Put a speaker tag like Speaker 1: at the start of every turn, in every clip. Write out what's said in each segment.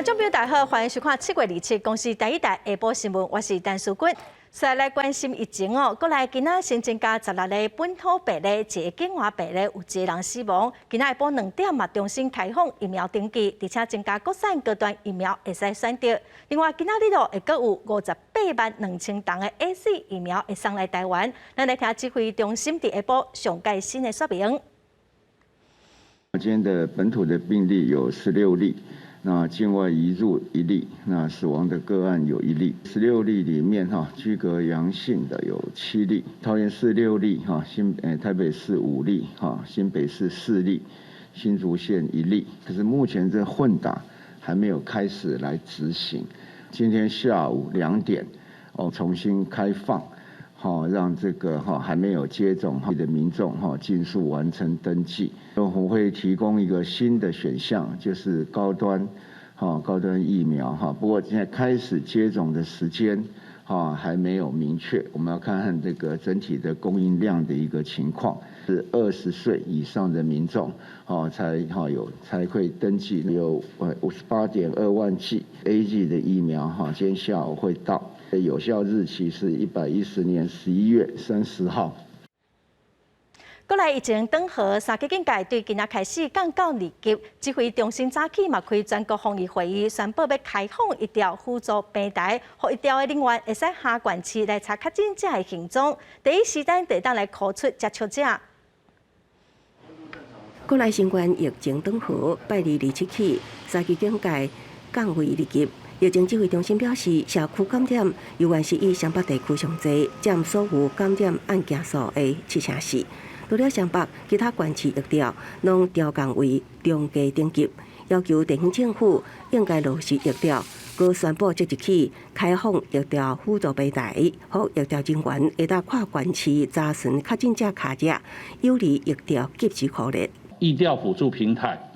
Speaker 1: 觀眾朋友大家好，歡迎收看7月27公視第一台下晡新聞，我是陳淑君。先來關心疫情哦，國內今仔新增加16個本土病例，一个境外病例，有一个人死亡。今仔下晡2點嘛，重新開放疫苗登記，而且增加國產高端疫苗會使選擇。另外，今仔日咯會閣有58萬2千筒的 AZ 疫苗會送來台灣。咱來聽指揮中心佇下晡上蓋新的說明。
Speaker 2: 今天的本土的病例有16例。那境外移入一例，那死亡的個案有一例，16例裡面哈，居隔陽性的有7例，桃園市6例哈，台北市5例哈，新北市4例，新竹縣1例。可是目前這混打還沒有開始來執行。今天下午2點哦，重新開放，好讓這個哈還沒有接種的民眾哈盡速完成登記。我們會提供一個新的選項，就是高端，哈高端疫苗哈。不過現在開始接種的時間，哈還沒有明確，我們要看看這個整體的供應量的一個情況。是20歲以上的民眾，哈才哈有才會登記，有58.2萬劑 AZ 的疫苗哈，今天下午會到，有效日期是110年11月30號。
Speaker 1: 國內疫情轉好，三級警戒對今仔開始降到2級。指揮中心早起嘛開全國防疫會議，宣布欲開放疫調輔助平台，予疫調的人員會使跨縣市來查確診者的行蹤，第一時間會當來箍出接觸者。
Speaker 3: 國內新冠疫情轉好，拜二27起，三級警戒降為2級。疫情指揮中心表示，社區感染猶原是以雙北地區上濟，佔所有感染案件數的74%。除了雙北，其他縣市疫調攏調降為中低等級，要求地方政府應該落實疫調。閣宣布即日起開放疫調輔助平台，予疫調人員會當跨縣市查詢確診者跤跡，有利疫調及時箍熱。
Speaker 4: 疫調輔助平台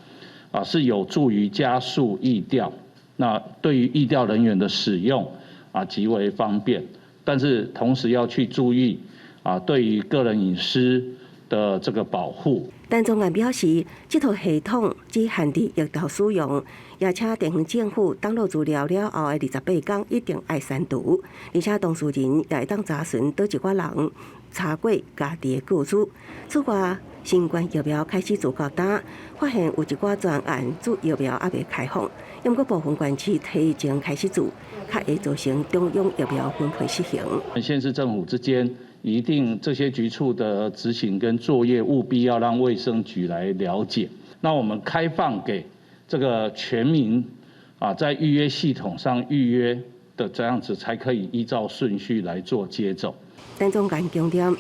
Speaker 4: 啊，是有助於加速疫調，那對於疫調人員的使用啊極為方便，但是同時要去注意啊，對於個人隱私的這個保護。
Speaker 3: 陳宗彥表示，這套系統只限佇疫調使用，也請地方政府登錄資料了後的28天一定愛刪除，而且當事人也會當查詢佗一寡人查過家己的個資。此外，新冠疫苗開始做到今，發現有一寡專案注疫苗猶未開放，毋過部分縣市提前開始注，較會造成中央疫苗分配失衡。
Speaker 4: 縣市政府之間一定這些局處的執行跟作業務必要讓衛生局來了解。那我們開放給這個全民啊，在預約系統上預約的這樣子，才可以依照順序來做接種。
Speaker 3: 陳宗彥強調，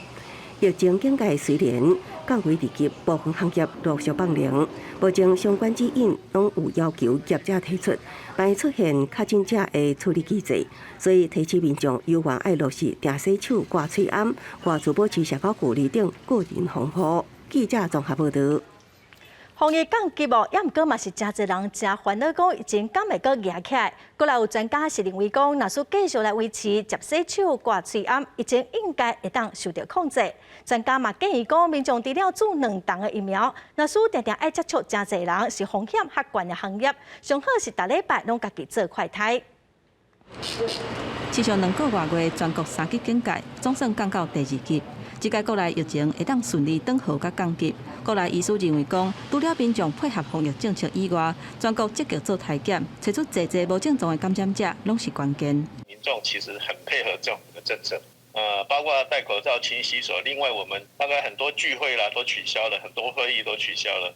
Speaker 3: 疫情警戒雖然降為2級，部分行業陸續放靈，目前相關指引攏有要求業者提出，萬一出現確診者的處理機制，所以提醒民眾猶原愛落實定洗手、掛喙罨、外出保持社交距離等個人防護。記者綜合報道。
Speaker 1: 防疫降級哦，猶毋過嘛是誠濟人誠煩惱，講疫情敢會閣夯起來。閣來有專家是認為講，若是繼續來維持捷洗手、掛喙罨，疫情應該會當受著控制。專家嘛建議講，民眾除了注兩筒的疫苗，若是定定愛接觸誠濟人，是風險較懸的行業，上好是逐禮拜攏家己做快篩。
Speaker 5: 持續2個外月，全國三級警戒總算降到第二級。這屆國內疫情會當順利轉好佮降級。國內醫師認為講，除了民眾配合防疫政策以外，全國積極做篩檢，揣出濟濟無症狀的感染者，攏是關鍵。
Speaker 6: 民眾其實很配合政府的政策，包括戴口罩、勤洗手。另外，我們大概很多聚會啦都取消了，很多會議都取消了，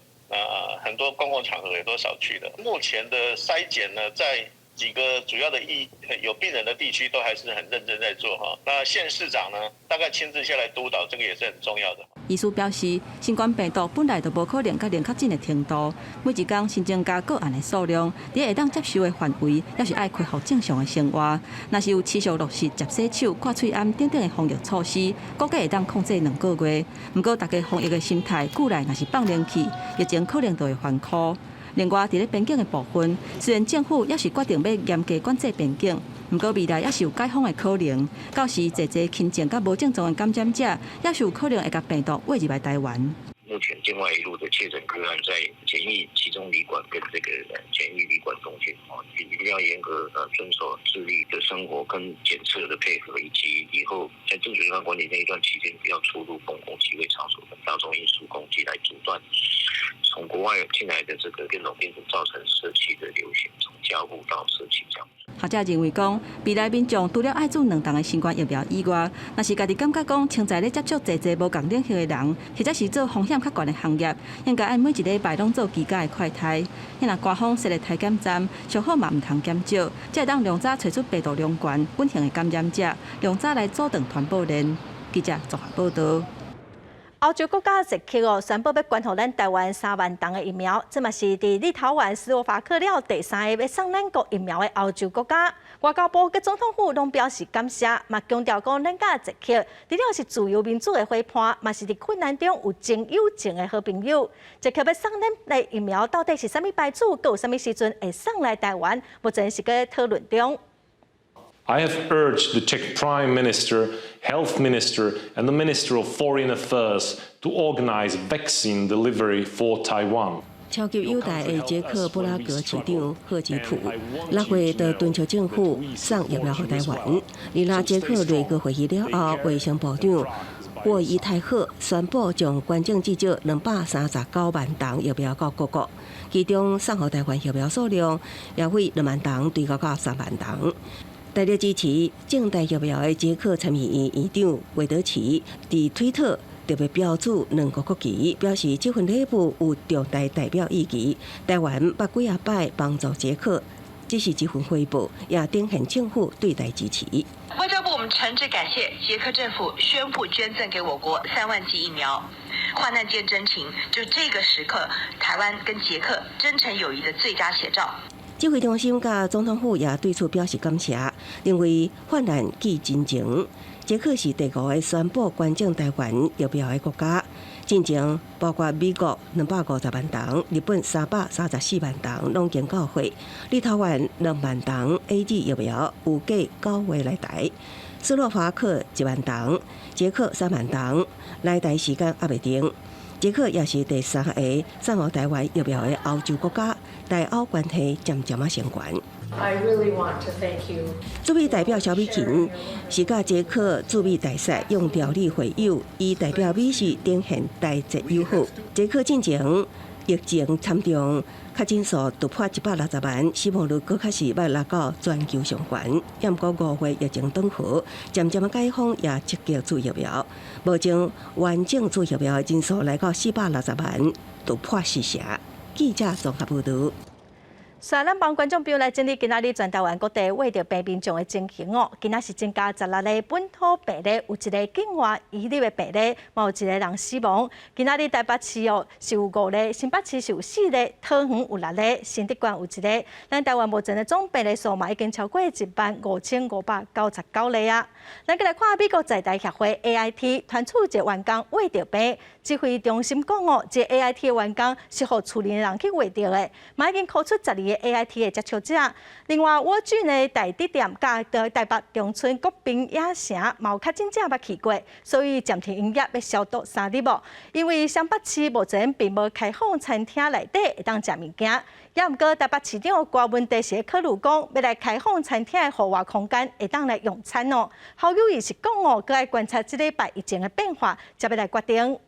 Speaker 6: 很多公共場合也都少去了。目前的篩檢呢，在幾個主要的疫有病人的地區都還是很認真在做哈。那縣市長呢，大概親自下來督導，這個也是很重要的。
Speaker 5: 醫師表示，新冠病毒本來就無可能佮零確診的程度，每一工新增加個案的數量，佇會當接受的範圍，猶是愛恢復正常的生活。若是有持續落實捷洗手、掛喙罨等等的防疫措施，估計會當控制2個月。毋過，大家防疫的心態久來若是放冷去，疫情可能就會翻箍。另外，佇咧邊境的部分，雖然政府猶是決定欲嚴格管制邊境，毋過未來猶是有解封的可能。到時濟濟輕症佮無症狀的感染者，猶是有可能會共病毒帶入來台灣。
Speaker 7: 目前境外移入的確診個案在檢疫集中旅館跟這個檢疫旅館中間，哦，一定要嚴格遵守自律的生活跟檢測的配合，以及以後在自主健康管理那一段期間，不要出入公共集會場所跟大眾運輸工具，來阻斷從國外進來的這個變種病毒造成社區的流行，從家戶到社區這樣。
Speaker 5: 學者認為講，未來民眾除了愛注兩筒的新冠疫苗以外，若是家己感覺講潛在咧接觸濟濟無仝種型的人，或者是做風險較懸的行業，應該愛每一禮拜攏做居家的快篩。若官方設立篩檢站，上好嘛毋通減少，才會當量早揣出病毒量懸、隱形的感染者，量早來阻斷傳播鏈。記者綜合報道。
Speaker 1: 歐洲國家捷克哦，宣布欲捐予咱台灣3萬筒的疫苗，這嘛是佇立陶宛、斯洛伐克了第三个欲送咱國疫苗的歐洲國家。外交部佮總統府攏表示感謝，嘛強調講咱佮捷克除了是自由民主的伙伴，嘛是佇困難中有真友情的好朋友。捷克欲送咱的疫苗到底是啥物牌子，閣有啥物時陣會送來台灣？目前是閣討論中。
Speaker 8: I have urged the Czech Prime Minister, Health Minister, and the Minister of Foreign Affairs to organize vaccine delivery for Taiwan.
Speaker 3: 超級友台的捷克布拉格市長賀吉普6月就敦促政府送疫苗予台灣。而那捷克內閣會議了後，衛生部長沃伊泰赫宣布將捐贈至少239萬筒疫苗到各國，其中送予台灣疫苗數量也為2萬筒提高到3萬筒。大力支持政台疫苗的捷克參議院院長韋德奇，佇推特特別標註兩國國旗，表示這份禮物有重大代表意義。台灣捌幾仔擺幫助捷克，這是一份回報，也展現政府對台支持。
Speaker 9: 外交部，我們誠摯感謝捷克政府宣布捐贈給我國3萬劑疫苗。患難見真情，就這個時刻，台灣跟捷克真誠友誼的最佳寫照。
Speaker 3: 指揮中心佮總統府也對此表示感謝，認為患難見真情。捷克是第五個宣布捐贈台灣疫苗的國家，進前包括美國250萬筒、日本334萬筒攏經到貨，立陶宛2萬筒 AZ 疫苗預計9月來台，斯洛伐克1萬筒，捷克3萬筒，來台時間猶未定。捷克也是第三個送予台灣疫苗的歐洲國家，台歐關係漸漸仔升懸。
Speaker 10: I really want to thank you.
Speaker 3: 駐美代表蕭美琴是佮捷克駐美大使楊調理會友，伊代表美是展現台捷友好。捷克進前疫情慘重，確診數突破160萬，死亡率閣較是欲來到全球上懸。毋過5月疫情轉好，漸漸解封，也積極注疫苗。目前完整注疫苗的人數來到460萬，突破四成。記者綜合報導。
Speaker 1: 煞咱幫觀眾朋友來整理今仔日全台灣各地穢著病民眾的情形哦。今仔是增加16例本土病例，有一个境外移入的病例，嘛有一個人死亡。今仔日台北市哦是有五例，新北市是有四例，桃園有六例，新竹縣有一个。咱台灣目前的總病例數嘛已經超過1萬5599例啊。咱閣來看美國在台協會 AIT 團處一个員工穢著病，指揮中心講哦，這 AIT 的員工是予厝裡的人去穢著的，嘛已經扣出12個 AIT 的接觸者。另外，我郡的大直店佮台北長春國賓影城嘛有確診者捌去過，所以暫停營業欲消毒3日無。因為雙北市目前並無開放餐廳內底會當食物件，也毋過台北市長柯文哲是考慮講，欲來開放餐廳的戶外空間會當來用餐哦。侯友宜是講哦，閣愛觀察這禮拜疫情的變化，才欲來決定。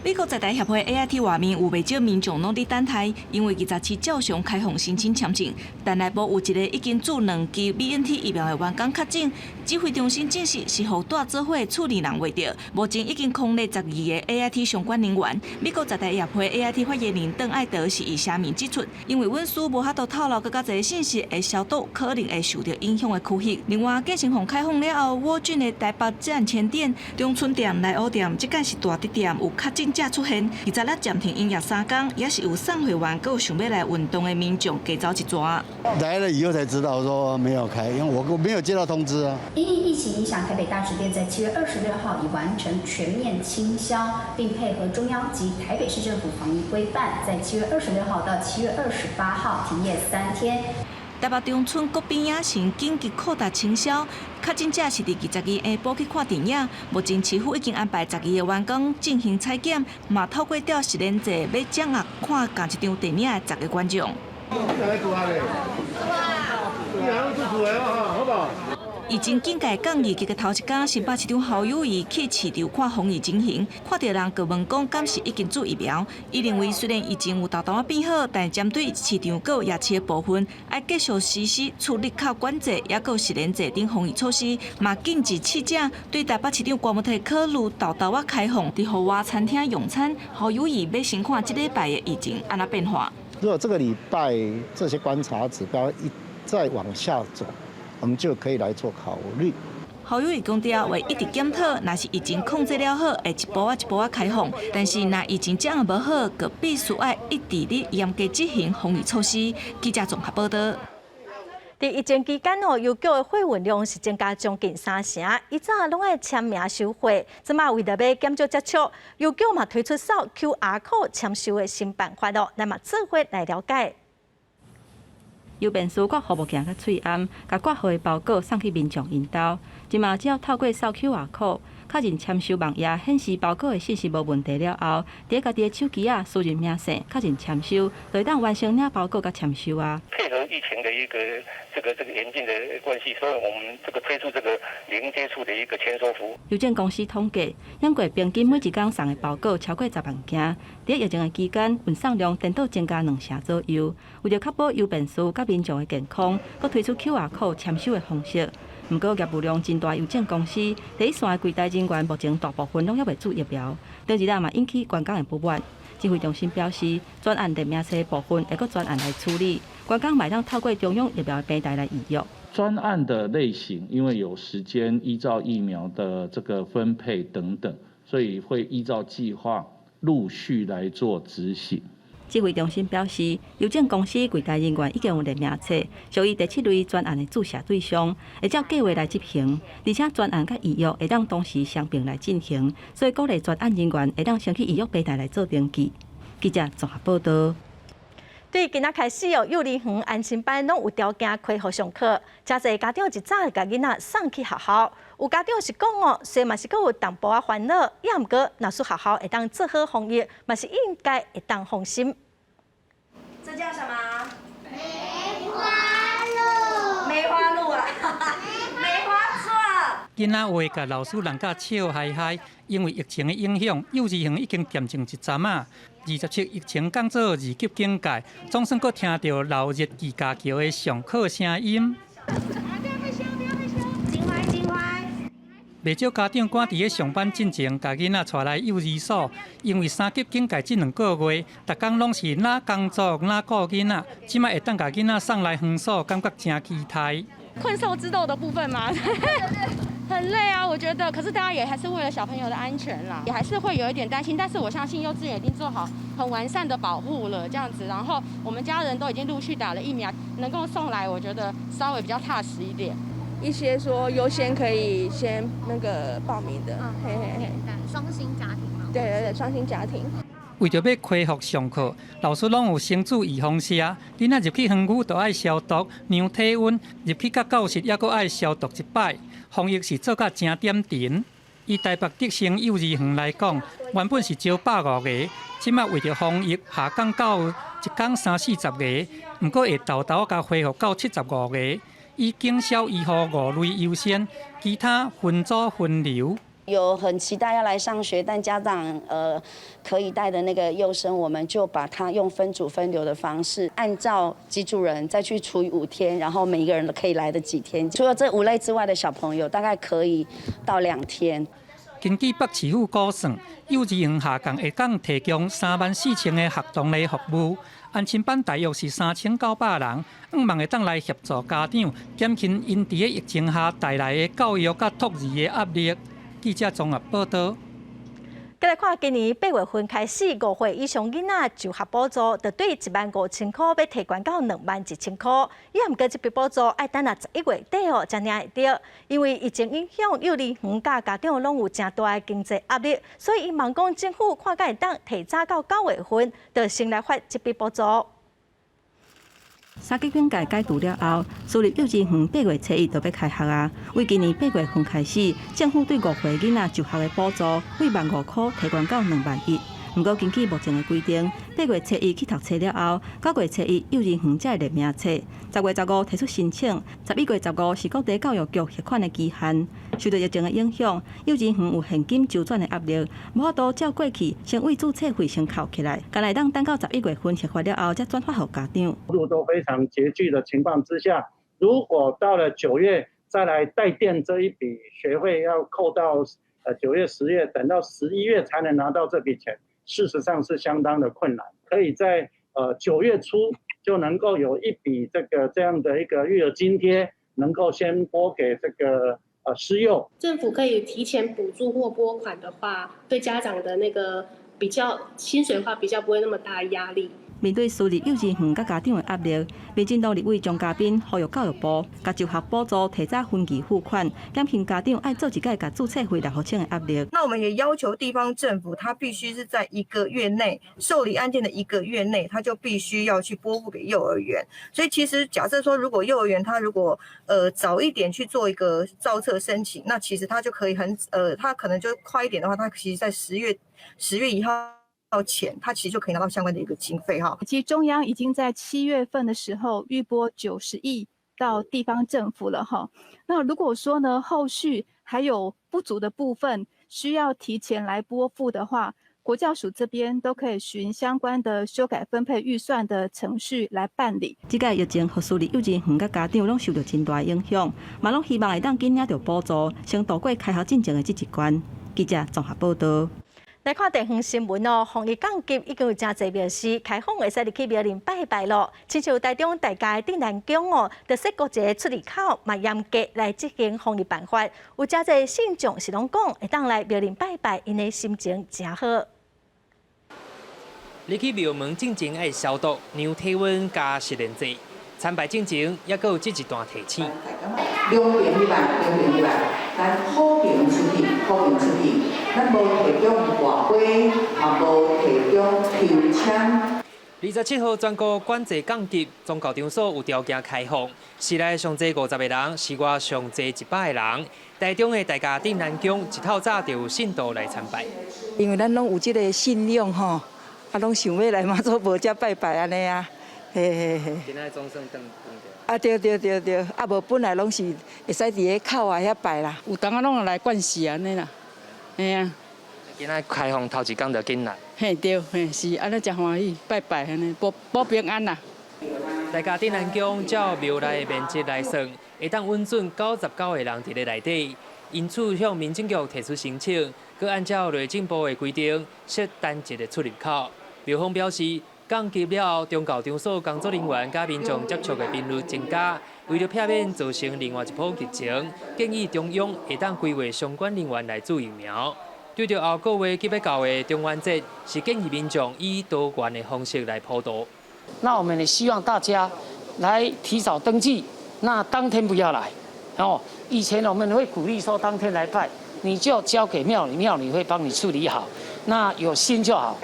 Speaker 11: 美國在台協會 AIT 外面有袂少民眾攏佇等待，因為27照常開放申請簽證，但內部有一個已經注兩劑 BNT 疫苗的員工確診，指揮中心證實是予蹛做伙厝裡人穢著，目前已經匡列12個 AIT 相關人員。美國在台協會 AIT 發言人鄧愛德是以聲明指出，因為阮司無法度透露閣較濟信息會消毒可能會受著影響的區域。另外，建成房開放了後，我郡的台北站前店、中春店、內湖店，這間是大直店有確診者出現，26暫停營業3工，也是有送會員，閣有想欲來運動的民眾加走一逝。
Speaker 12: 來了以後才知道說沒有開，因為我沒有接到通知啊。
Speaker 13: 因應疫情影響，台北大直店在7月26號已完成全面清消，並配合中央及台北市政府防疫規範，在7月26號到7月28號停業3天。
Speaker 11: 台北長春國賓影城緊急擴大清銷，確診者是佇22下晡去看電影。目前市府已經安排12個員工進行採檢，嘛透過調實聯制欲掌握看仝一場電影的十个觀眾。疫情警戒降二級的頭一工，新北市長侯友宜去市場看防疫情形，看著人就問講，敢是已經注疫苗？伊認為雖然疫情有沓沓仔變好，但針對市場閣有夜市的部分，愛繼續實施出入口管制，抑閣有實聯制等防疫措施，嘛禁止試食。對台北市長郭文泰考慮沓沓仔開放佇戶外餐廳用餐，侯友宜欲先看這禮拜的疫情按怎變化。
Speaker 14: 如果這個禮拜這些觀察指標一再往下走，我們就可以來做考慮。
Speaker 11: 侯友宜強調，會一直檢討，若是疫情控制了好，會一步仔一步仔開放；但是若疫情這樣無好，就必須愛一直咧嚴格執行防疫措施。記者綜合報導。
Speaker 1: 佇疫情期間哦，郵局的貨運量是增加將近三成，以早攏愛簽名收貨，這馬為著欲減少接觸，郵局嘛推出掃 QR code 簽收的新辦法囉，咱嘛做伙來了解。
Speaker 5: 郵便司掛號目鏡佮喙罨，共掛號的包裹送去民眾𪜶兜。這馬只要透過掃 QR code，確認簽收網頁顯示包裹的信息無問題了後，佇家己的手機仔輸入名姓，確認簽收，就會當完成領包裹佮簽收啊。
Speaker 15: 配合疫情的一個這個嚴峻的關係，所以我們這個推出這個零接觸的一個簽收服務。
Speaker 5: 郵政公司統計，兩過平均每一工送的包裹超過10萬件。佇疫情的期間，運送量顛倒增加兩成左右。為著確保郵便司佮民眾的健康，閣推出 QR code 簽收的方式。毋過業務量真大，郵政公司第一線的櫃檯人員目前大部分攏猶未注疫苗，頂一日嘛引起員工的不滿。指揮中心表示，專案列名冊部分會閣專案來處理，員工嘛會當透過中央疫苗的平台來預約。
Speaker 4: 專案的類型，因為有時間依照疫苗的這個分配等等，所以會依照計劃陸續來做執行。
Speaker 5: 指揮中心表示，郵政公司櫃檯人員已經有列名冊，屬於第七類專案的注射對象，會照計劃來執行。而且專案佮預約會當同時雙並來進行，所以鼓勵專案人員會當先去預約平台來做登記。記者綜合報導。
Speaker 1: 對今仔開始哦，幼兒園安親班攏有條件恢復上課，誠濟家長一早共囡仔送去學校。有家長是講哦，雖然嘛是閣有淡薄仔煩惱，也毋過，若是學校會當做好防疫，嘛是應該會當放心。
Speaker 16: 這叫什麼？梅花鹿。梅花鹿啊，梅花座。
Speaker 17: 囡仔話共老師人甲笑嗨嗨，因為疫情的影響，幼稚園已經恬靜一陣仔。27疫情降做二級警戒，總算閣聽著鬧熱吱嘎叫的上課聲音。袂少家長趕佇咧上班進前，共囡仔帶來幼兒所，因為三級警戒這兩個月，逐工攏是哪工作哪顧囡仔，這擺會當共囡仔送來園所，感覺誠期待。
Speaker 18: 困獸之鬥的部分嘛，很累啊，我覺得。可是大家也還是為了小朋友的安全啦，也還是會有一點擔心。但是我相信幼稚園已經做好很完善的保護了，這樣子。然後我們家人都已經陸續打了疫苗，能夠送來，我覺得稍微比較踏實一點。
Speaker 19: 一些說優先可以先那個報名的，嘿嘿嘿，
Speaker 20: 雙薪家庭嘛，
Speaker 19: 對對對，雙薪家庭。
Speaker 17: 為著欲恢復上課，老師攏有先注預防射，囡仔入去園區就愛消毒、量體溫，入去到教室猶閣愛消毒一擺，防疫是做甲誠點陣。以台北德成幼兒園來講，原本是招150個，這擺為著防疫下降到一工三四十個，毋過會沓沓仔共恢復到75個。以警消醫護五類優先，其他分組分流。
Speaker 21: 有很期待要來上學，但家長可以帶的那個幼生，我們就把它用分組分流的方式，按照幾組人再去除以5天，然後每一個人都可以來的幾天。除了這5類之外的小朋友，大概可以到2天。
Speaker 17: 根據北市府估算，幼稚園下降會當提供34000個學童的服務，安親班大約是3900人，向望會當來協助家長減輕𪜶佇咧疫情下帶來的教育佮托兒的壓力。記者綜合報導。
Speaker 1: 再來看，今年8月份開始，5歲以上囡仔就學補助，就對15000箍欲提懸到21000箍。也毋過這筆補助愛等到11月底哦，才領會著。因為疫情影響，幼兒園佮家長攏有誠大的經濟壓力，所以𪜶望講政府看敢會當提早到9月份，就先來發這筆補助。
Speaker 5: 三級警戒解除了後，私立幼稚園8月初1就欲開學啊。為今年8月份開始，政府對5歲囡仔就學的補助，為15,000箍提懸到2.1萬。毋過根據目前的規定，8月初1去讀冊了後，9月初1幼稚園才會列名冊。10月15提出申請，11月15是各地教育局核款的期限。受著疫情的影響，幼稚園有現金週轉的壓力，無法度照過去先為註冊費先扣起來，干焦會當等到11月份核發了後，才轉發予家長。
Speaker 20: 路都非常拮據的情況之下，如果到了9月再來代墊這一筆學費，要扣到9月、10月，等到11月才能拿到這筆錢。事實上是相當的困難，可以在9月初就能夠有一筆這樣的一個育兒津貼，能夠先撥給這個師幼。
Speaker 22: 政府可以提前補助或撥款的話，對家長的那個比較薪水的話，比較不會那麼大壓力。
Speaker 5: 面對私立幼稚園佮家長的壓力，民進黨立委鍾佳濱呼籲教育部，共就學補助提早分期付款，減輕家長愛做一擺共註冊費來付清的壓力。
Speaker 23: 那我們也要求地方政府，他必須是在一個月內受理案件的一個月內，他就必須要去撥付給幼兒園。所以其實假設說，如果幼兒園他如果早一點去做一個造冊申請，那其實他就可以很他可能就快一點的話，他其實在10月1號前，他其實就可以拿到相關的一個經費哈。
Speaker 24: 其實中央已經在7月份的時候預撥90億到地方政府了哈。那如果說呢，後續還有不足的部分需要提前來撥付的話，國教署這邊都可以循相關的修改分配預算的程序來辦理。
Speaker 5: 這個疫情，予私立幼稚園佮家長攏受著真大影響，嘛攏希望會當緊領著補助，先渡過開學進前的這一關。記者綜合報道。
Speaker 1: 來看地方新聞哦，防疫降級已經有誠濟廟寺開放，會使入去廟裡拜拜囉。親像台中大甲鎮瀾宮哦，就設閣一個出入口，嘛嚴格來執行防疫辦法。有誠濟信眾是攏講，會當來廟裡拜拜，𪜶的心情誠好。
Speaker 25: 入去廟門進前愛消毒、量體溫加實聯制，參拜進前猶閣有這一段提醒。
Speaker 26: 兩邊入來，兩邊入來，咱好邊出去，好邊出去，咱無提供跋杯，嘛無提供抽籤。
Speaker 25: 27號全國管制降級，宗教場所有條件開放，室內上濟50個人，室外上濟100個人。台中的大甲鎮瀾宮一透早就有信徒來參拜。
Speaker 27: 因為咱攏有這個信仰吼，啊，攏想欲來媽祖婆遮拜拜按呢啊，嘿嘿嘿。
Speaker 25: 今仔總算轉轉
Speaker 27: 啊對對對對，啊無本來攏是會使佇咧口外遐拜啦。
Speaker 28: 有當仔攏會來灌死按呢啦，嘿啊。
Speaker 25: 今仔開放頭一工就緊來。
Speaker 28: 嘿對，嘿是，按呢誠歡喜，拜拜按呢保保平安啦。
Speaker 25: 大甲鎮瀾宮照廟內的面積來算，會當穩準99個人佇咧內底。因此向民政局提出申請，閣按照內政部的規定設單一个出入口。廟方表示，降級了後，宗教場所工作人員佮民眾接觸的頻率增加，為著避免造成另外一波疫情，建議中央會當規劃相關人員來注疫苗。對著後個月即欲到的中元節，是建議民眾以多元的方式來普渡。
Speaker 29: 那我們也希望大家來提早登記，那當天不要來。哦，以前我們會鼓勵說當天來拜，你就交給廟裡，廟裡會幫你處理好。那有心就好。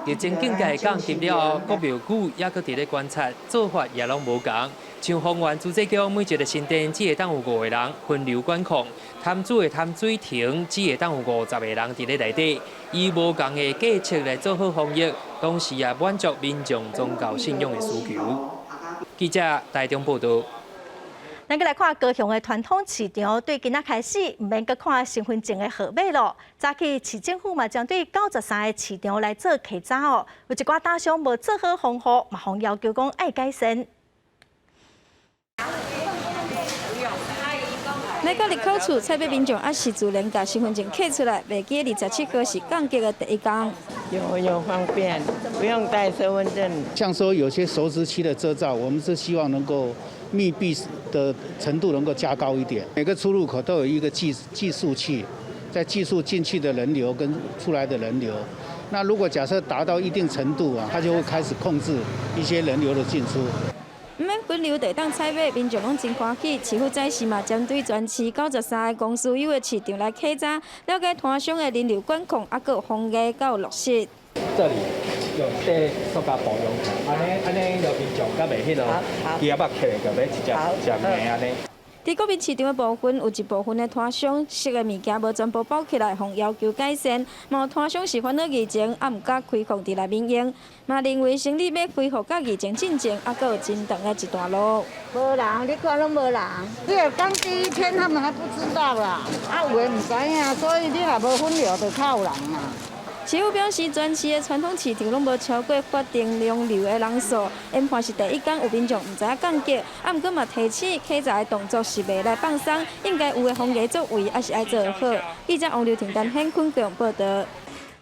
Speaker 25: 疫情警戒降級了後，各廟宇猶閣佇咧觀察，做法也攏無仝。像豐原諸濟宮，每一个神殿只會當有5個人分流管控；潭子的潭水亭只會當有50個人佇咧內底。以無仝的計策來做好防疫，同時也滿足民眾宗教信仰的需求。記者台中報導。
Speaker 1: 咱閣來看高雄的傳統市場，對今仔開始毋免閣看身份證的號碼囉。早起市政府嘛，針對93個市場來做稽查哦，有一寡摊商無做好防護，嘛予要求講愛改善。
Speaker 30: 來到入口處，採買民眾猶是自然共身份證揢出來，袂記27號是降級的第一工。
Speaker 31: 有方便，不用帶身份證。
Speaker 32: 像說有些熟食區的遮罩，我們是希望能夠密閉的程度能夠加高一點。每個出入口都有一個計數器，在計數進去的人流跟出來的人流。那如果假設達到一定程度啊，它就會開始控制一些人流的進出。
Speaker 30: 毋免分流就會當採買，民眾攏真歡喜。市府早時嘛，針對全市93个公私有的市場來稽查，了解攤商的人流管控，猶閣有防疫閣有落實。
Speaker 2: 這裡用塊塑膠布用，按呢按呢，就民眾較袂彼囉，機仔肉起來就欲直接食糜按呢。
Speaker 30: 佇國民市場的部分，有一部分的攤商食的物件無全部包起來，予要求改善。嘛有攤商是煩惱疫情，猶毋敢開放佇內面用，嘛認為生理欲恢復佮疫情進前，猶閣有真長的一段路。
Speaker 3: 無人，你看攏無人。你若講第一天，他們還不知道啦，啊有的毋知影，所以你若無分流，就較有人啊。
Speaker 30: 市府表示，全市的傳統市場攏無超過法定容留的人數，研判是第一工有民眾毋知影降級，啊，毋過嘛提醒檢查的動作是袂來放鬆，應該有的防疫作為還是愛做好。記者王劉婷、陳顯坤報導。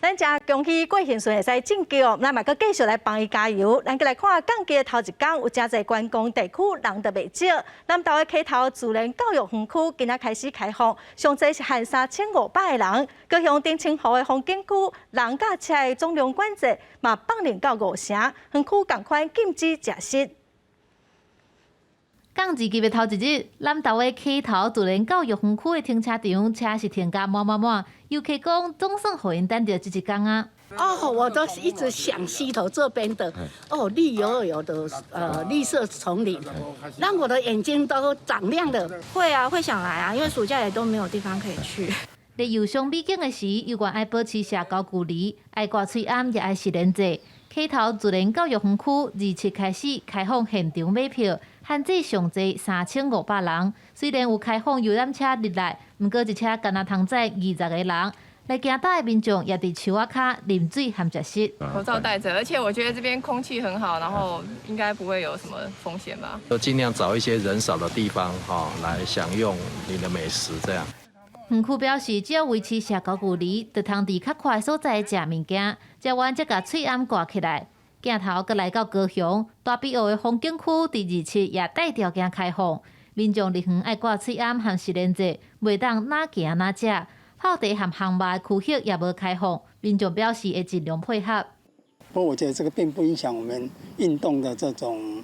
Speaker 1: 咱誠恭喜郭幸順會使晉級哦，咱嘛閣繼續來幫伊加油。咱閣來看降級的頭一工，有誠濟觀光地區人就袂少。南投的溪頭自然教育園區今仔開始開放，上濟是限3500個人。高雄澄清湖的風景區，人佮車的總量管制嘛放寬到五成，園區仝款禁止食食。
Speaker 6: 降二級的頭一日，南投的溪頭自然教育園區的停車場車是停甲滿滿滿，遊客講總算予𪜶等著這一工啊！
Speaker 7: 哦，我都一直想溪頭這邊的哦，綠油油的綠色叢林，讓我的眼睛都長亮了。
Speaker 8: 會啊，會想來啊，因為暑假也都沒有地方可以去。
Speaker 6: 佇遊賞美景的時，猶原愛保持社交距離，愛掛喙罨，也愛實聯制。溪頭自然教育園區27開始開放現場買票，限制上濟3500人。雖然有開放遊覽車入來，毋過一車干焦通載20個人。來行搭的民眾也佇樹仔跤啉水含食食。
Speaker 19: 口罩戴著，而且我覺得這邊空氣很好，然後應該不會有什麼風險吧。
Speaker 9: 都盡量找一些人少的地方，哈，來享用你的美食，這樣。
Speaker 6: 園區表示，只要維持社交距離，就通佇較闊的所在食物件，食完才共喙罨掛起來。鏡頭閣來到高雄大埤湖的風景區，佇27也帶條件開放，民眾入園愛掛喙罨和實聯制，袂當哪行哪食。泡茶和烘肉的區域也無開放，民眾表示會盡量配合。
Speaker 10: 不過我覺得這個並不影響我們運動的這種，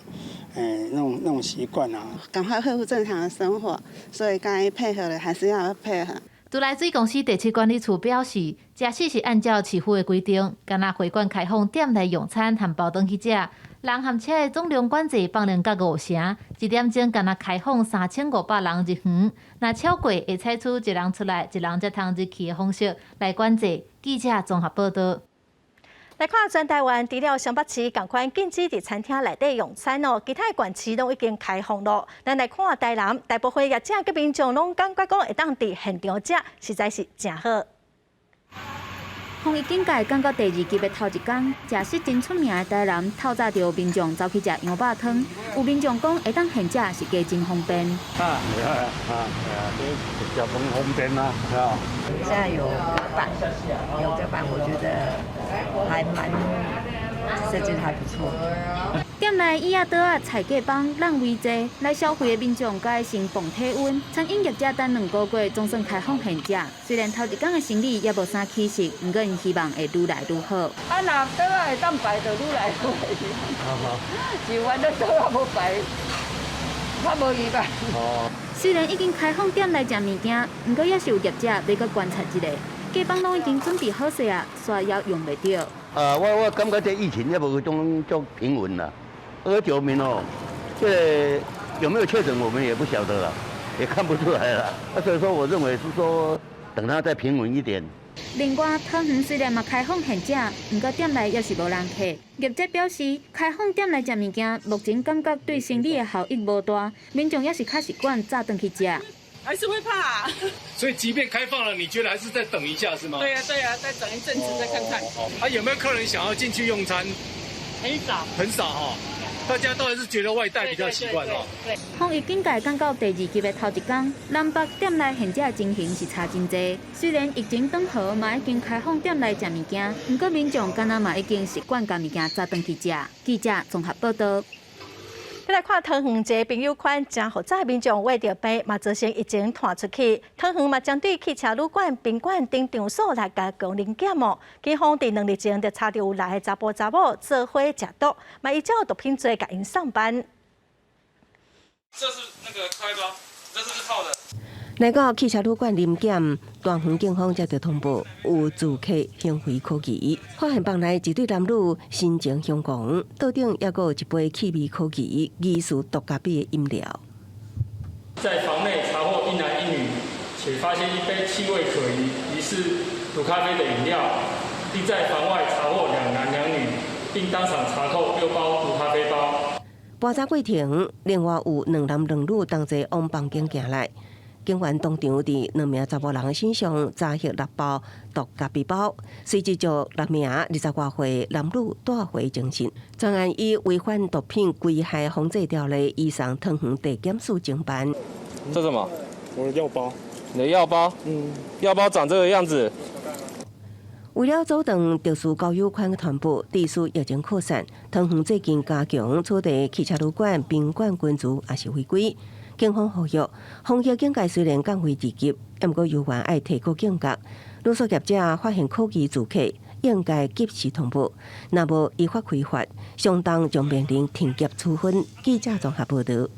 Speaker 10: 那種習慣啊。
Speaker 11: 趕快恢復正常的生活，所以該配合的還是要配合。
Speaker 6: 自來水公司第七管理處表示，食肆是按照市府的規定，干焦會館開放店內用餐和包轉去食，人和車的總量管制放寬到五成，一點鐘干焦開放3500人入園，若超過會採取一人出來，一人才通入去的方式來管制。記者綜合報導。
Speaker 1: 來看全台灣，除了雙北市仝款禁止佇餐廳內底用餐哦，其他的縣市攏已經開放咯。咱來看台南，大部分業者佮民眾攏感覺講會當佇現場食，實在是誠好。
Speaker 12: 防疫警戒降到第二級的頭一工，食肆真出名的台南，透早就有民眾走去食羊肉湯。有民眾講會當現食是加真方便。
Speaker 13: 啊，啊啊，食飯方便啊，啊。
Speaker 14: 現在有隔板，有隔板，我覺得還蠻設計得還不錯。
Speaker 12: 店內椅仔桌仔、菜價枋人圍坐，來消費的民眾閣愛先磅體溫。餐飲業者等兩個月總算開放現食，雖然頭一工的生意猶無啥起色，毋過𪜶希望會愈來愈好。
Speaker 15: 啊，若桌仔會當擺，就愈來愈好。就阮這桌仔無擺，較無伊吧。
Speaker 12: 雖然已經開放店內食物件，毋過猶是有業者欲閣觀察一下，街坊攏已經準備好勢啊，煞猶用袂著。
Speaker 33: 啊，我感覺這疫情猶無種足平穩啦。290哦，這個有沒有確診，我們也不曉得啦，也看不出來啦。啊，所以說，我認為是說，等它再平穩一點。
Speaker 12: 另外，桃園雖然嘛開放現食，毋過店內猶是無人客。業者表示，開放店內食物件，目前感覺對生理的效益無大，民眾猶是較習慣早轉去食。
Speaker 34: 還是會怕。
Speaker 35: 所以，即便開放了，你覺得還是再等一下，是嗎？
Speaker 34: 對呀，對呀，再等一陣子再看看。
Speaker 35: 啊，有沒有客人想要進去用餐？
Speaker 34: 很少。
Speaker 35: 很少哈。大家都還是覺得外帶比較習慣哦。
Speaker 12: 防疫警戒降到第二級的頭一工，南北店內現食情形是差真濟。雖然疫情轉好，嘛已經開放店內食物件，毋過民眾敢若嘛已經習慣共物件早轉去食。記者綜合報導。
Speaker 1: 再來看桃園一個朋友圈，誠複雜民眾患著病，嘛造成疫情傳出去。桃園嘛針對汽車旅館、賓館等場所來加強臨檢哦。警方佇2日前就查著有六个查埔查某做伙食毒，嘛依照毒品罪共𪜶送辦。
Speaker 36: 這是那個開包，這是泡的。
Speaker 4: 來到汽車旅館臨檢，大園警方接到通報，有住客行為可疑，發現房內一對男女神情兇狂，桌頂猶閣有一杯氣味可疑、疑似毒咖啡的飲料。
Speaker 35: 在房內查獲一男一女，且發現一杯氣味可疑、疑似毒咖啡的飲料，並在房外查獲兩男兩女，並當場查扣六包毒咖啡包。
Speaker 4: 盤查過程，另外有兩男兩女同齊往房間行來，警員當場佇兩名查埔人的身上查獲六包毒咖啡包，隨即將六名20外歲男女帶回偵訊。專案以違反毒品危害防制條例，移送桃園地檢署偵辦。
Speaker 5: 這什麼？
Speaker 35: 我的藥包。
Speaker 5: 你的藥包？嗯。藥包長這個樣子。
Speaker 4: 為了阻斷特殊交友圈的傳播，致使疫情擴散，桃園最近加強取締汽車旅館、賓館群聚也是違規。警方呼籲，風險警戒雖然降為二級，毋過猶原愛提高警覺。旅宿業者發現可疑住客，應該及時通報，若無依法開罰，相當將面臨停業處分。記者綜合報導。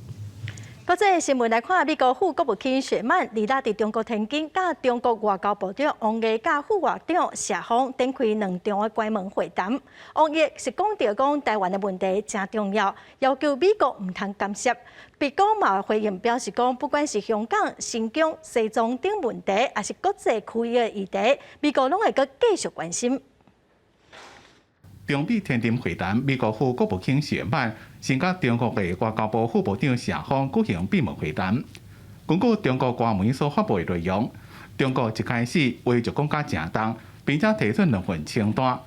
Speaker 1: 國際新聞來看，美國副國務卿雪曼二日佇中國天津，佮中國外交部長王毅佮副外長謝鋒展開兩場的關門會談。王毅是講著講台灣的問題誠重要，要求美國毋通干涉。白宮嘛回應表示講，不管是香港、新疆、西藏等問題，抑是國際區域的議題，美國攏會閣繼續關心。
Speaker 16: 中美天津會談，美國副國務卿雪曼先佮中國的外交部副部長謝鋒舉行閉門會談。根據中國官媒所發布的內容，中國一開始話就講甲誠重，並且提出兩份清單，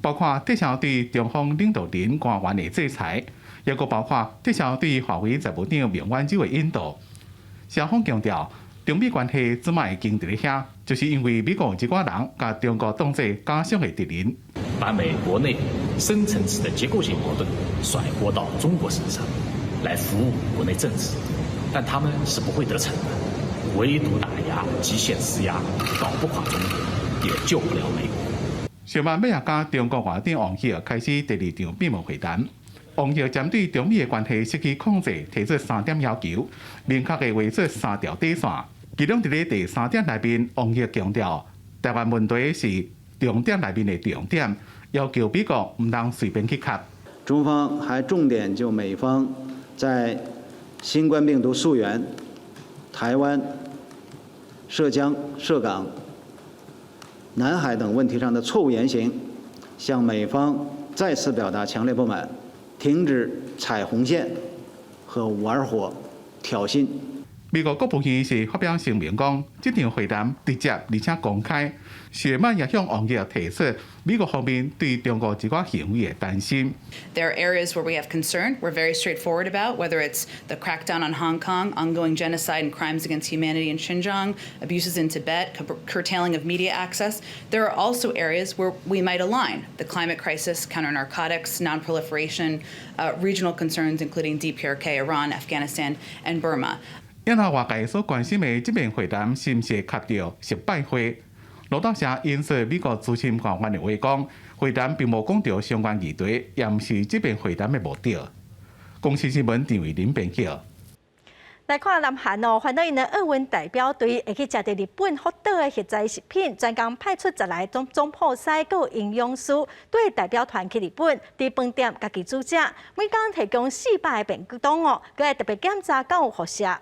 Speaker 16: 包括撤銷對中方領導人官員的制裁，抑閣包括撤銷對華為財務長孟晚舟的引渡。謝鋒強調，中美關係這擺會僵佇咧遐，就是因為美國有一寡人共中國當做假想的敵人。
Speaker 17: 把美國內深層次的結構性矛盾甩鍋到中國身上，來服務國內政治，但他們是不會得逞的。圍堵打壓、極限施壓，搞不垮中國，也救不了美國。
Speaker 16: 雪曼尾仔佮中國外長王毅開始第二場閉門會談。王毅針對中美的關係失去控制，提出三點要求，明確的畫出三條底線。其中佇咧第三點內面，王毅強調，台灣問題是重點內面的重點，要求美國毋通隨便去插。
Speaker 18: 中方還重點就美方在新冠病毒溯源、台灣、涉疆、涉港、南海等問題上的錯誤言行，向美方再次表達強烈不滿，停止踩紅線和玩火挑釁。
Speaker 16: 美國國務院是發表聲明講，這場會談直接而且公開。雪曼也向王毅提出美國方面對中國這寡行為的擔心。
Speaker 20: There are areas where we have concern. We're very straightforward about whether it's the crackdown on Hong Kong, ongoing genocide and crimes against humanity in Xinjiang, abuses in Tibet, curtailing of media access. There are also areas where we might align: the climate crisis, counter narcotics, nonproliferation, regional concerns including DPRK, Iran, Afghanistan, and Burma.
Speaker 16: 因為外界所關心的這遍會談是毋是會卡著習拜會？路透社引述美國資深官員的話講，會談並無講著相關議題，也毋是這遍會談的目的。公視新聞陳慧琳編輯。
Speaker 1: 來看南韓哦，煩惱𪜶的奧運代表隊會去食佇日本福島的核災食品，專工派出十來總總鋪師閣有營養師，綴代表團去日本，佇飯店家己煮食，每工提供400個便當哦，閣會特別檢查敢有輻射。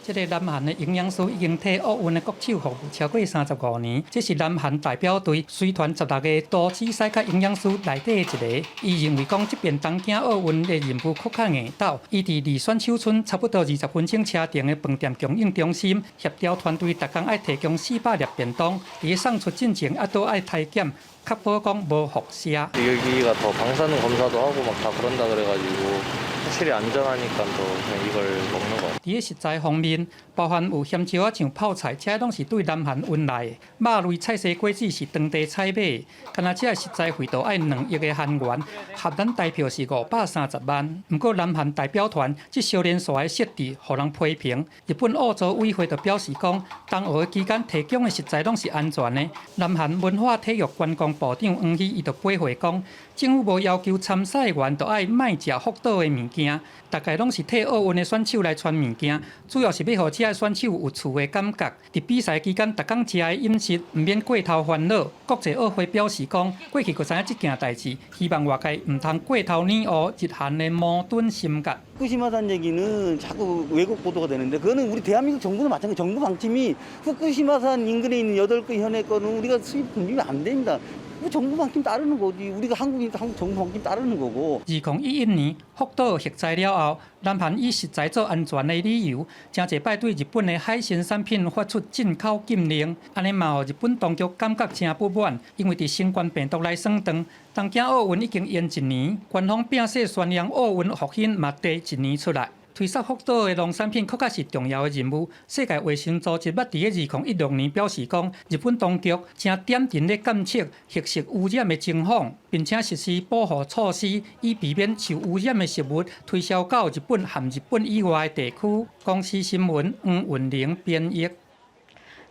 Speaker 21: 這個南韓的營養師已經替奧運的國手服務超過35年，這是南韓代表隊隨團16個廚師佮營養師內底的一個。伊認為講，這遍東京奧運的任務閣較硬鬥。伊佇二選手村差不多20分鐘車程的飯店供應中心協調團隊，逐工愛提供400粒便當。佇送出進前，猶閣愛篩檢，確保講無輻射。
Speaker 22: 여기가더방사능검사도하고막다그런다그래가지고확실히안전하니까또그냥이걸먹는거
Speaker 21: 佇食材方面，包含有鹹椒仔醬泡菜，這攏是對南韓運來的。肉類菜西果子是當地採買，干焦這个食材費都愛2億的韓元，合咱台票是530萬。毋過南韓代表團這小連續的設置，予人批評。日本奧組委會就表示講，冬奧期間提供的食材攏是安全的。南韓文化體育觀光部長黃喜伊就回回講，政府無要求參賽員都愛莫食福島的物件，逐家攏是替奧運的選手來傳物件，主要是欲予遮的選手有趣的感覺。佇比賽期間，逐工食的飲食毋免過頭煩惱。國際奧會表示講，過去閣知影這件代誌，希望外界毋通過頭擬烏日韓的矛盾心結。
Speaker 2: 후쿠시마산 얘기는 자꾸 왜곡 보도가 되는데 그거는 우리 대한민국 정부도 마찬가지 정부 방침이 후쿠시마산 인근에 있는 여덟 개 현의 거는 우리가 수입 금지면 안 됩니다. 뭐 정부 방침 따르는 거지. 우리가 한국이니까 한국 정부 방침 따르는 거고.
Speaker 21: 2011年福島核災了後，南韓以食材做安全的理由，誠濟擺對日本的海鮮產品發出進口禁令，按呢嘛予日本當局感覺誠不滿，因為佇新冠病毒來算帳，東京奧運已經延一年，官方摒細宣揚奧運復興嘛提一年出來。推銷福島的農產品確實是重要的任務。世界衛生組織捌佇咧2016年表示講，日本當局正點陣咧監測核食污染的情況，並且實施保護措施，以避免受污染的食物推銷到日本和日本以外的地區。公視新聞黃雲玲編譯。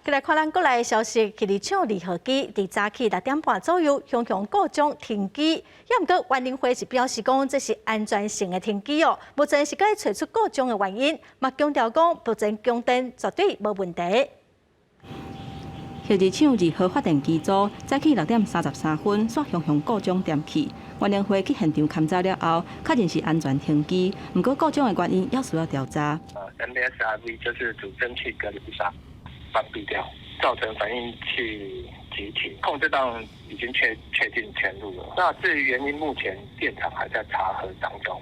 Speaker 1: 來看咱國內消息，核二廠二號機佇早起6點半左右，雄雄故障停機。也毋過，原能會是表示講，這是安全性的停機哦，目前是閣揣出故障的原因，嘛強調講，目前供電絕對無問題。
Speaker 3: 核二廠二號發電機組早起6點33分，煞雄雄故障斷氣。原能會去現場勘查了後，確認是安全停機，毋過故障的原因猶需要調查。
Speaker 7: MSRV 就是主蒸汽隔離柵關閉掉，造成反應器急停，控制檔已經確定嵌入了。那至於原因，目前電廠還在查核當中。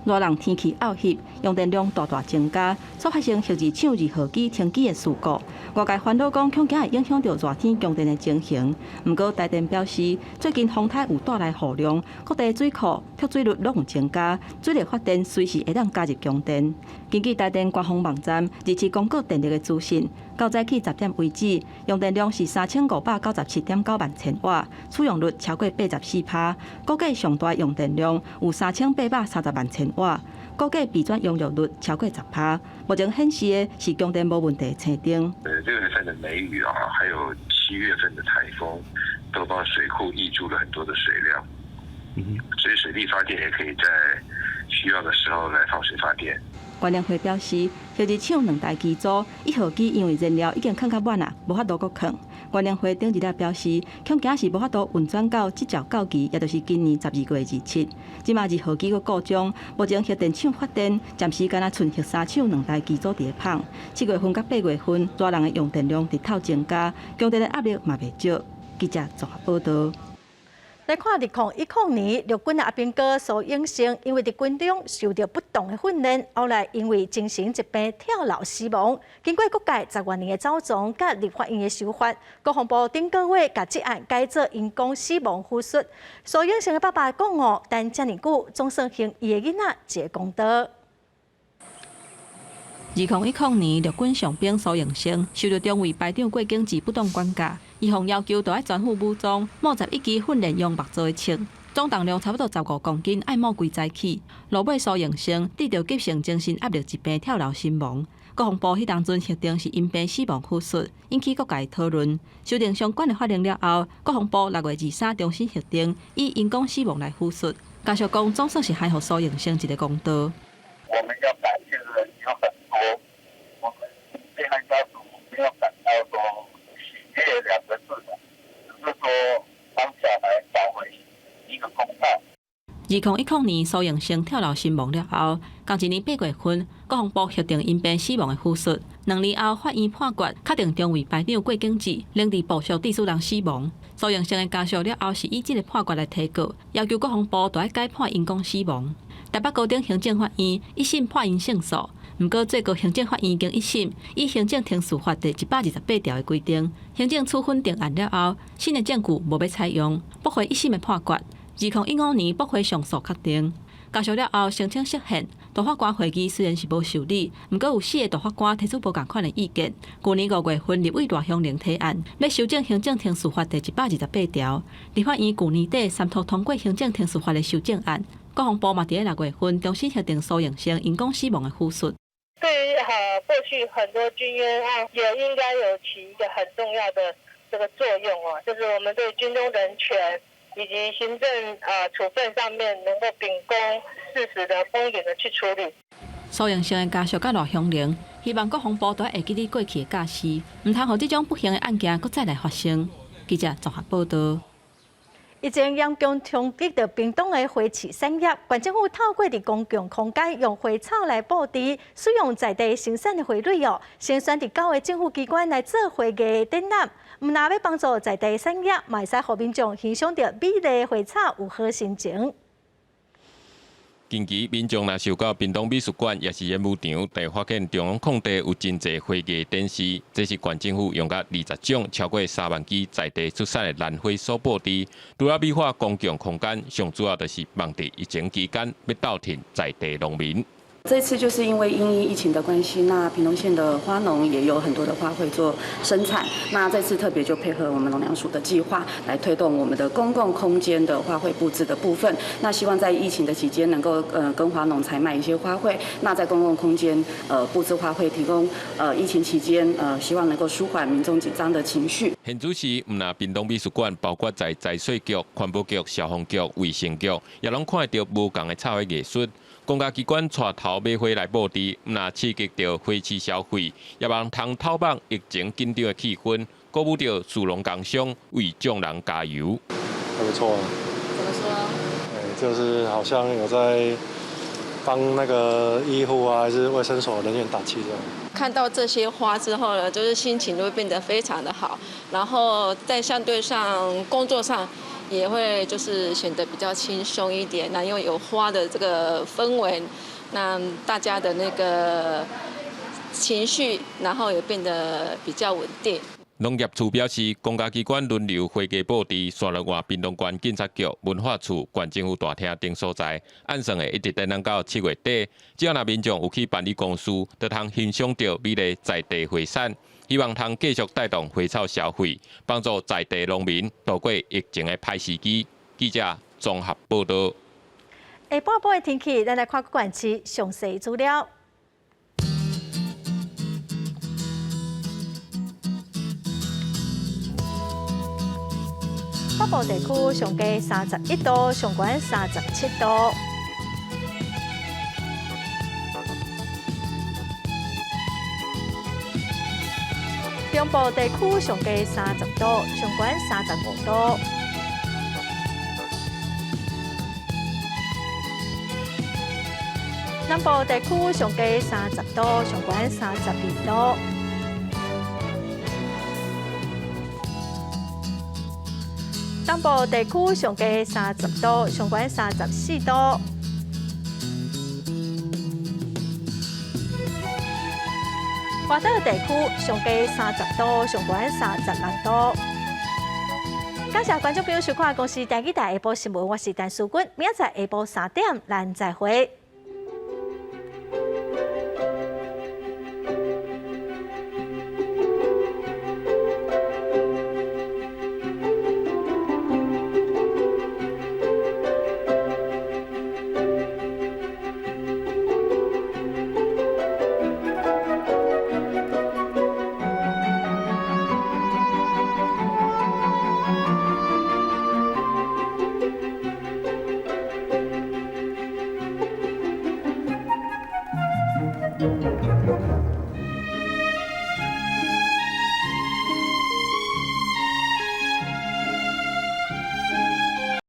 Speaker 3: 熱人天氣漚翕，用電量大大增加，所發生核二廠二號機停機的事故。外界煩惱講，恐驚會影響著熱天供電的情形。毋過台電表示，最近風颱有帶來雨量，各地水庫蓄水率攏有增加，水力發電隨時會當加入供電。根據台電官方網站日前公告電力的資訊，到早起10點為止，用電量是3597.9萬千瓦，使用率超過84%。估計上大用電量有3830萬千瓦，估計備轉用率超過10%。目前顯示的是供電無問題青燈。
Speaker 7: 6月份的梅雨啊，還有7月份的颱風，都幫水庫挹注了很多的水量。所以水力發電也可以在需要的時候來放水發電。
Speaker 3: 原能會表示，核二廠兩台機組一號機因為燃料已經囥較滿啊，無法度閣囥。原能會頂日仔表示，恐驚是無法度運轉到執照到期，也就是今年12月27。這馬二號機閣故障，目前核電廠發電暫時干焦賰核三廠兩台機組佇咧麭。7月份佮8月份，熱人的用電量日頭增加，供電的壓力嘛袂少。記者綜合報導。
Speaker 1: 來看2010年陸軍的阿兵哥蘇永生，因為佇軍中受著不當的訓練，後來因為精神疾病跳樓死亡。經過各界十外年的走傱佮立法院的修法，國防部頂個月共這案改做因公死亡撫恤。蘇永生的爸爸講哦，等遮爾久，總算還伊的囡仔一個公道。
Speaker 3: 2010年，陸軍上兵蘇永生受著中尉排長郭景志不當管教，伊予要求著愛全副武裝，冒11支訓練用木做的槍，總重量差不多15公斤，愛冒規早起。落尾蘇永生得著急性精神壓力疾病跳樓身亡。國防部彼當陣核定是因病死亡撫恤，引起各界討論。修訂相關的法令了後，國防部6月23重新核定以因公死亡來撫恤。家屬講，總算是還予蘇永生一個公道。
Speaker 7: 我們要感謝的人有很多，我們被害家屬沒有感到說喜悅兩個字的，只是說幫小孩找回一個公道。
Speaker 3: 2010年蘇永生跳樓身亡了後，仝一年8月份，國防部核定因病死亡的撫恤。2年後，法院判決確定中尉排長郭景志另佇部屬致使人死亡。蘇永生的家屬了後是以這個判決來提告，要求國防部著愛改判因公死亡。台北高等行政法院一審判𪜶勝訴，毋過最高行政法院已經一審依行政程序法第128條的規定，行政處分定案了後，新的證據無欲採用，駁回一審的判決。2015年駁回上訴確定，家屬了後申請釋憲，大法官會議雖然是無受理，毋過有四个大法官提出無仝款的意見。去年5月份，立委賴香伶提案，欲修正行政程序法第128條。立法院去年底三讀通過行政程序法的修正案，國防部嘛佇咧6月份重新核定蘇永生因公死亡的撫恤。
Speaker 8: 對於過去很多軍冤案，也應該有起一個很重要的這個作用哦，就是我們對軍中人權。以及行政處分上面，能夠秉公事實的公允的去處理。
Speaker 3: 蘇榮生的家屬佮賴香伶希望國防部都會記得過去的教示，毋通予這種不幸的案件閣再來發生。記者綜合報導。
Speaker 1: 疫情嚴重衝擊著屏東的花市產業，縣政府透過佇公共空間用花草來佈置，使用在地生產的花蕊哦，先選佇九个政府機關來做花藝展覽，毋但欲幫助在地產業，嘛會使予民眾欣賞著美麗花草有好心情。
Speaker 9: 近期民眾若受到屏東美術館，抑是演武場，就會發現中央空地有真濟花藝展示。這是縣政府用甲20種超過3萬支在地出產的蘭花所佈置，除了美化公共空間，上主要就是望佇疫情期間欲鬥挺在地農民。
Speaker 10: 這次就是因為因應疫情的關係，那屏東縣的花農也有很多的花卉做生產。那這次特別就配合我們農糧署的計劃，來推動我們的公共空間的花卉佈置的部分。那希望在疫情的期間能夠跟花農採買一些花卉，那在公共空間佈置花卉，提供疫情期間希望能夠舒緩民眾緊張的情緒。
Speaker 9: 現主時毋但屏東美術館，包括在財稅局、環保局、消防局、衛生局，也攏看得著無仝的插花藝術。公家機關帶頭買花來佈置，毋但刺激著花市消費，也望通透放疫情緊張的氣氛，鼓舞著士農工商為眾人加油。
Speaker 11: 還不錯啊。
Speaker 19: 怎麼說？
Speaker 11: 就是好像有在幫那個醫護啊，還是衛生所人員打氣這樣。
Speaker 19: 看到這些花之後呢，就是心情都會變得非常的好，然後在相對上工作上，也會就是顯得比較輕鬆一點。那因為有花的這個氛圍，那大家的那個情緒，然後也變得比較穩定。
Speaker 9: 農業處表示，公家機關輪流花藝佈置，紲落換屏東縣警察局、文化處、縣政府大廳等所在，按算會一直展覽到7月底。只要若民眾有去辦理公事，就通欣賞著美麗在地花產，希望通繼續帶動花草消費，幫助在地農民渡過疫情的歹時機。記者綜合報導。
Speaker 1: 下半晡的天氣，咱來看各縣市詳細資料。北部地區上低31度，上懸37度。中部地區上低30度，上懸35度。南部地區上低30度，上懸32度。東部地區上低30度，上懸34度。外島地區上低30度，上懸36度。感謝觀眾朋友收看《公視台語台》下晡新聞，我是陳淑君，明仔載下晡3點，咱再會。